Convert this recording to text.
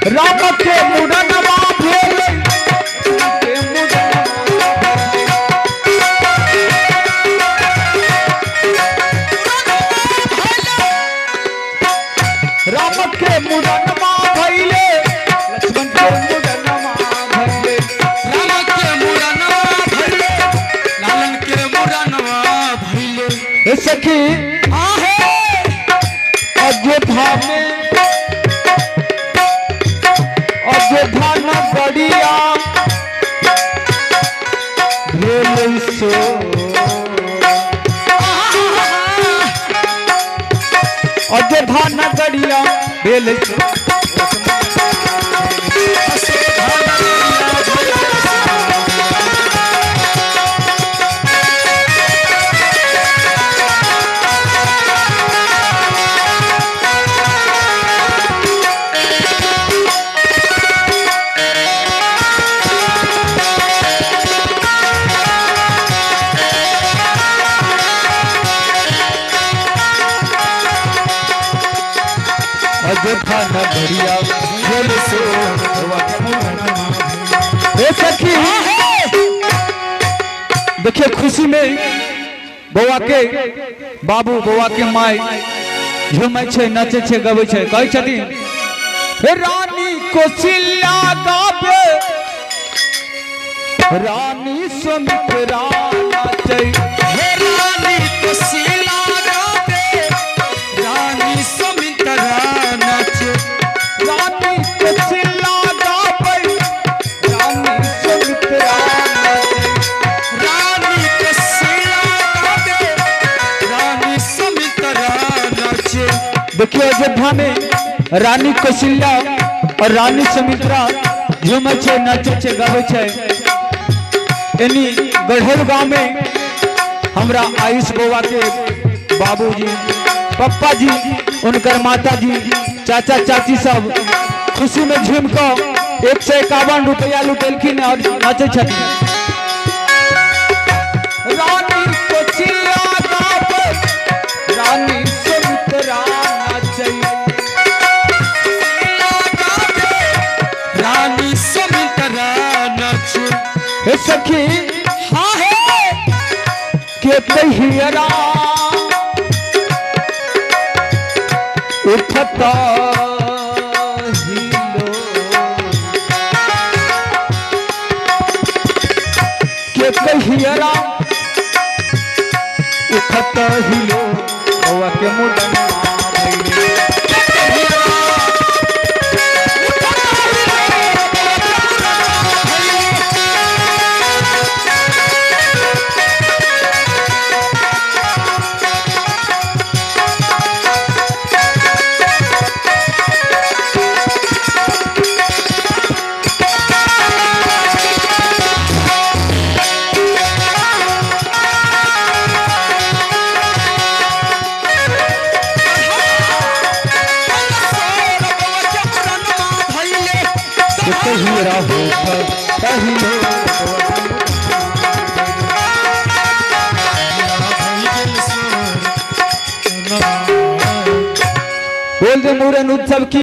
राम के मुड़नवा भेलै, के मुड़नवा राम के मुड़नवा भैले, लक्ष्मण के मुड़नवा भैले, राम के मुड़नवा भैले, लालन के मुड़नवा भैले। हे सखी आहे अयोध्या में, अयोध्या नगरिया भेलै सो, अयोध्या नगरिया भेलै सो। अयोध्या नगरिया भेलै सो। हे सखी देखिए खुशी में बौआ के बाबू बौआ के माय झूमै छै, नचै छै, गबै छै। कहै छथिन रानी कोशिल्या गाबे, रानी सुमित्रा नाचै, हे रानी कोशिला गाबे, रानी सुमित्रा नाचे, रानी कोशिल्या गाबे, रानी सुमित्रा नाचै, रानी कोशिला गाबे, रानी सुमित्रा नाचे। देखिए अयोध्या में रानी कौशल्या और रानी सुमित्रा झूमै छै, नचै छै, गबै छै। एनी गढ़ौल गांव में हमरा आयुष बौआ के बाबूजी, पप्पा जी, उनकर माता जी, चाचा चाची सब खुशी में झूम कऽ 151 रुपया लुटेलखिन और नचै छथिन। रानी कौशल्या गाबै, रानी सुमित्रा नाचै, रानी सुमित्रा नाचे। हे सखी हाँ हे के कहियरा उठता हिलो, के कहियरा उठता हिलो, बौआ के मुड़नवा भैले। के कहियरा उठता हिलो, बोल दे मुड़न उत्सव की।